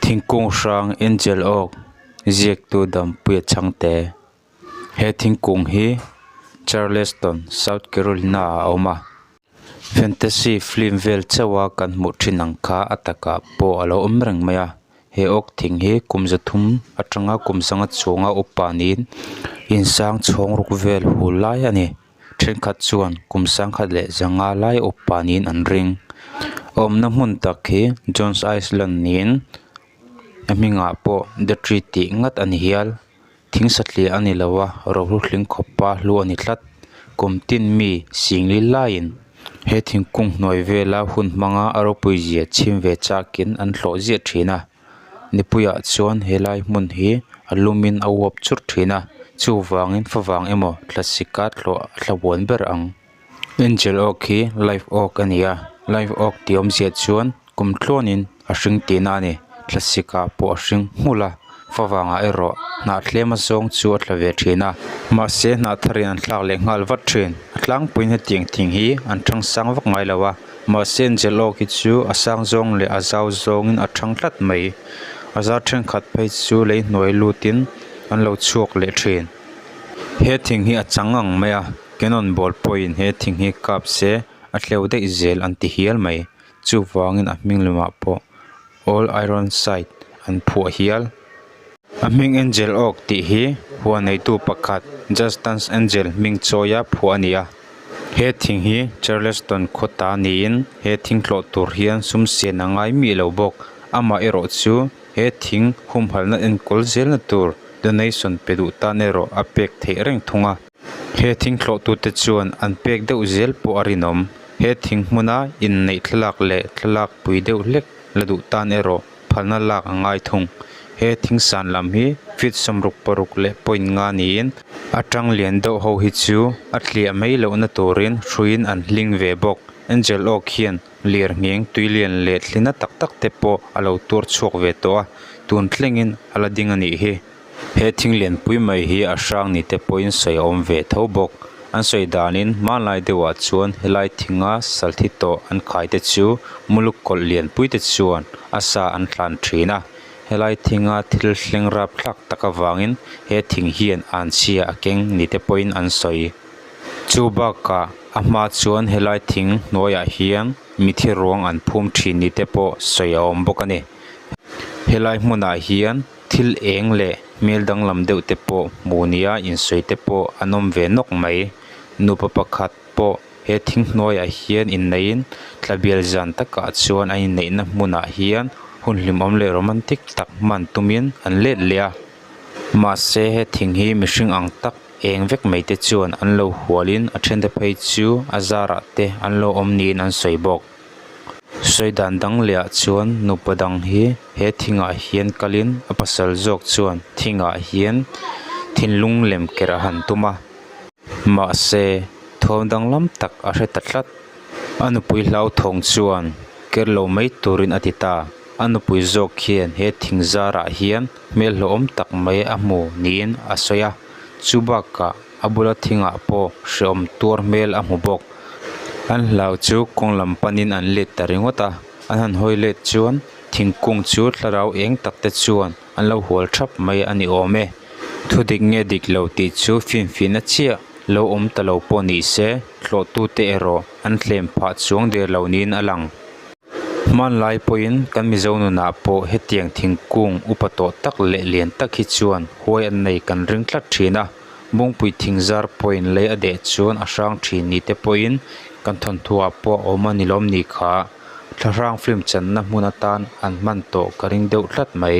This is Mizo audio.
Thingkung hrang Angel Oak ziaktu Dampuia Chhangte. He thingkung hi Charleston, South Carolina ah a awm a. Fantasy film vel chauh a kan hmuh thin ang kha a takah pawh a lo awm reng mai a. He oak thing hi kum zathum atanga kum sanga chhunga upa niin insang chhawng ruk vel hul lai a ni. Thenkhat chuan kum sangkhat leh zanga lai upa niin an ring. A awmna hmun tak hi Jones Island niin a hmingah pawh the tree tih ngat a ni hial. Thing satliah a ni lo a, rohlu hling khawpa hlu a ni tlat. Kum tin mi singli laiin he thingkung hnuai vela hun hmanga a ropui zia chhim ve chakin an hlawh ziah thin a. Nipuiah chuan helai hmun hi a lumin a uap churh thin a, chuvangin favang emaw thlasika thlawh a thlamuan ber ang. Angel oak hi live oak a ni a, live oak tih awmzia chuan kum tluanin a hring tihna a ni. Thlasikah pawh a hring nghulh a, favangah erawh hnah tlem azawng chu a tla ve thin a, mahse hnah tharin an thlak leh nghal vat thin. A tlangpuiin hetiang thing hi an thang sang vak ngai lo a. Mahse Angel oak hi chu a sang zawng leh a zau zawngin a thang tlat mai. A zar thenkhat phei chu lei hnuai lutin an lo chhuak leh thin. He thing hi a chang ang mai a, cannon ball pawhin he thing hi kap se a tleu daih zel an ti hial mai. Chuvangin a hming lamah pawh All Iron Side an phuah hial. A hming Angel Oak tih hi huan neitu pakhat Justus Angel hming chawia phuah a ni a. He thing hi Charleston khaw ta niin he thing tlawh tur hian sum sian a ngai miah lo bawk. Amah erawh chu he thing humhalhna enkawl zelna tur donation pe duh tan erawh a pek theih reng thung a. He thing thlawhtute chuan an pek deuh zel pawh a rinawm. He thing hmuna inneih thlalak leh thlalak pui deuh hlek la duh tan erawh phalna lak a ngai thung. He thing san lam hi feet 66 leh point nga niin a tang lian deuh ho hi chu a tliah mai lohna turin hruiin an hling ve bawk. Angel Oak hian lir ngheng tui lian leh thli na tak tak te pawh a lo tuar chhuak ve tawh a, tun thlengin a la ding a nih hi. He thing lianpui mai hi a hrang ni te pawhin sawi a awm ve tho bawk. An sawi danin hmanlai deuhah chuan helai thinga salthi tawh an khai te chu muluk kawlh lianpui te chuan a sa an hlan thin a. Helai thinga thil thleng rap thlak tak avangin he thing hian anchhia a keng ni te pawhin an sawi. Chu bakah a hma chuan helai thing hnuaiah hian mithi ruang an phum thin ni te pawh sawi a awm bawk a ni. Helai hmunah hian. Thil eng leh hmel danglam deuh te pawh hmuh nia insawi te pawh an awm ve nawk mai. Nupa pakhat pawh he thing hnuaiah hian inneihin thla bial zan takah chuan a inneihna hmunah hian hun hlimawm leh romantic tak hman tumin an let leh a. Mahse he thing hi mihring ang tak eng vek mai te chuan an lo hualin a thente phei chu a zarah te an lo awm niin an sawi bawk. Sawi dan dang leh ah chuan nupa dang hi he thingah hian kalin a pasal zawk chuan thingah hian thinlung lem kerh a han tum a mahse thawm danglam tak a hre ta tlat. A nupui hlauthawng chuan ker lo mai turin a ti ta. A nupui zawk hian he thing zarah hian hmel hlauhawm tak mai a hmu niin a sawi a chu bakah a bula thingah pawh hrehawm tuar hmel a hmu bawk. An hlau chu kawng lam panin an let ta ringawt a, an han hawi let chuan thingkung chu thlarau eng tak te chuan an lo hual thap mai a ni awm e. Thu dik nge dik lo tih chu finfihna chiah lo awm ta lo pawh ni se, hlawhtute erawh an thlem phah chuang der lo niin a lang. Hmanlai pawhin kan Mizo nunah pawh hetiang thingkung upa tawh tak leh lian tak hi chuan huai an nei kan ring tlat thin a. Bawngpui thing zar pawhin lei a deh chuan a hrang thin ni te pawhin kan thawnthuah pawh a awm a ni lawm ni kha. Thlahrang film channa hmun atan an hman tawh ka ring deuh tlat mai.